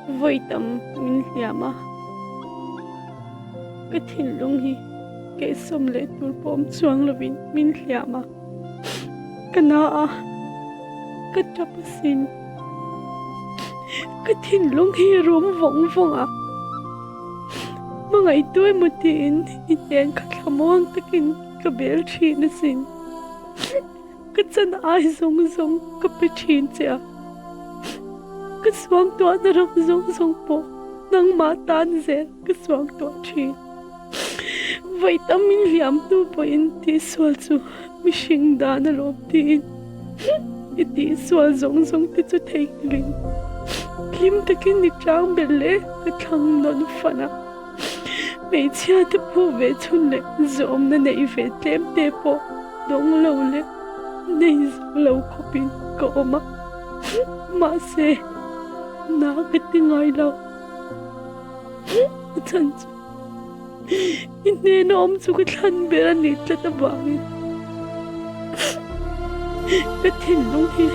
Vawi tam min hliam a, ka thinlung hi kehsawm leh tur pawh awm chuang lovin min hliam a, ka na a, ka tap asin. Ka thinlung hi rum vawng vawng a, hmangaihtu emaw tiin i hnen kha thlamuang takin ka bel thin asin. Ka chan ai zawng zawng ka pe thin che a, ka suangtuahna ram zawng zawng pawh nangmah tan zel ka suangtuah thin. Vawi tam in hliam hnu pawhin tihsual chu mihring dan alawm tiin i tihsual zawng zawng te chu theihnghilhin hlim takin i tlang belh leh ka thlang nawn fan a. Hmeichhia te phu ve chhun leh zawmna neih ve tlem te pawh dawng lo leh nei zo lo khawpin ka awm a, mahse na ka ti ngai lo. A chhan chu i hnena awm chu ka thlan ber a nih tlat avangin ka thinlung hi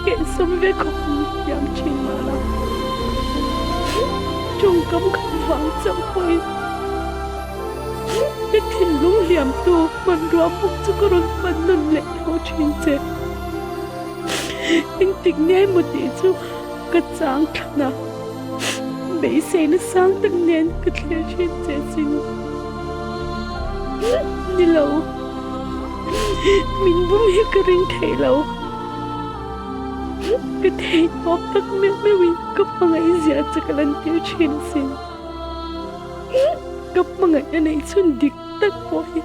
kehsawm ve khawp in thiam thin mah la, tawngkam khat vang chauh pawhin ka thinlung hliamtu hmanrua bawk chu ka rawn hman nawn leh tho thin che. Engtik nge emaw tih chu ka chang thlan a, beiseina sang tak nen ka thlir thin che sin. Ni lo, min bum hi ka ring thei lo. Ka thei tawp tak meuh meuhin ka hmangaihzia che ka lan tir thin asin. Ka hmangaihna neih chhun dik tak pawh hi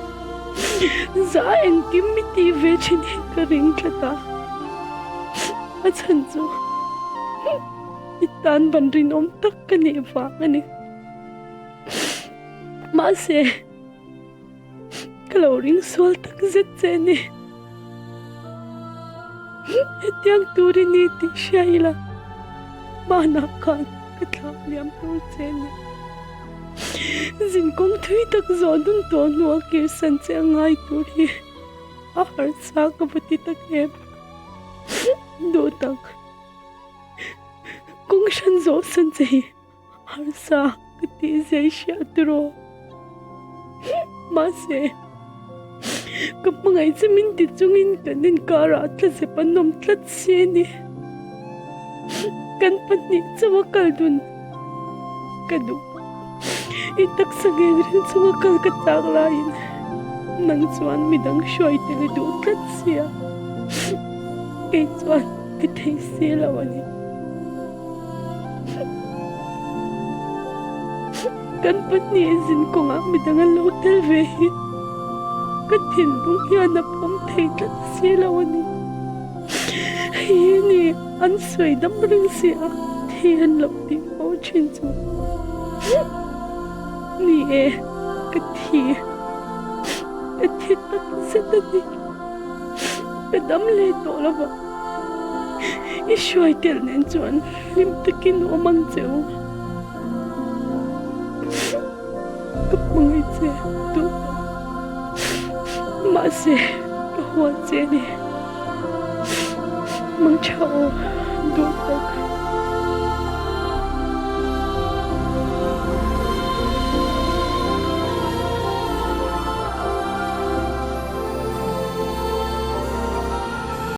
za engkim mi tih ve thin hi ka ring tlat a. A chhan chu i tan ban rinawm tak ka nih vang a ni. Mahse, ka lo ring sual tak zet che a ni. Hetiang tur i ni tih hria ila, hmanah khan ka thlak liam tur che a ni. Zinkawng thui tak zawh dun tawh hnuah kirsan che a ngai tur hi a harsa ka va ti tak em. Duh tak, kawng hran zawh san che hi. Harsa ka tih zai hriat tiraw? Mahse, ka hmangaih che min ti chungin kan inkarah tlazep an awm tlat si a ni. Kan pahnih chauha kal dun ka duh. I taksa ngeng ring chunga kal ka chak laiin nang chuan midang hruai tel i duh tlat sia. Kei chuan ka thei si lo a ni. Kan pahnih zin kawngah midang an lo tel ve hi ka thinlung hian a pawm thei tlat si lo a ni. Hei hi ni an sawi dam reng si a, thi an lo tih fo thin chu. Ni e, ka thi, ka thi tak zet a ni. Ka dam leh tawh lo va. I hruai tel nen chuan hlim takin awm ang che u. Ka hmangaih che duh tawh. Mahse, ka huat che a ni. Mangtha aw duh tak.